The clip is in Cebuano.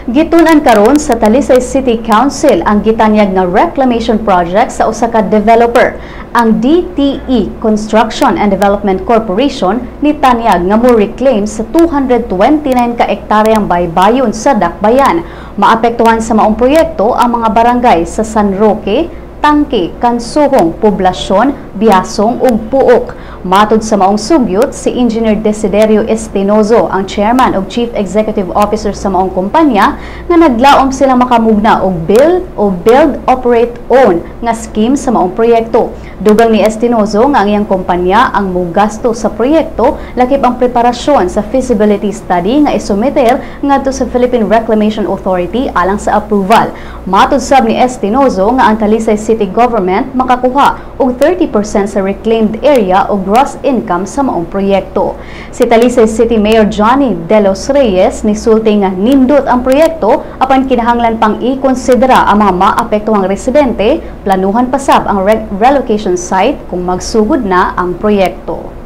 Gitun-an karon sa Talisay City Council ang gitanyag nga reclamation project sa usa ka developer. Ang DTE Construction and Development Corporation nitanyag nga mo reclaim sa 229 ka ektaryang baybayon sa Dakbayan. Maapektuhan sa maong proyekto ang mga barangay sa San Roque, Tangke, Kansuhong, Poblasyon, Biasong ug Puok. Matod sa maong sugyot, si Engineer Desiderio Estinozo ang chairman ug chief executive officer sa maong kumpanya nga naglaom sila makamugna og build o build, operate, own nga scheme sa maong proyekto. Dugang ni Estinozo nga ang iyang kumpanya ang mugasto sa proyekto, lakip ang preparasyon sa feasibility study nga isumiter ngadto sa Philippine Reclamation Authority alang sa approval. Matod sab ni Estinozo nga ang Talisay City Government makakuha og 30% sa reclaimed area o gross income sa maong proyekto. Si Talisay City Mayor Johnny De Los Reyes nisulti nga nindot ang proyekto, apan kinahanglan pang ikonsidera ang mga maapektuhang residente, planuhan pa sab ang relocation site kung magsugod na ang proyekto.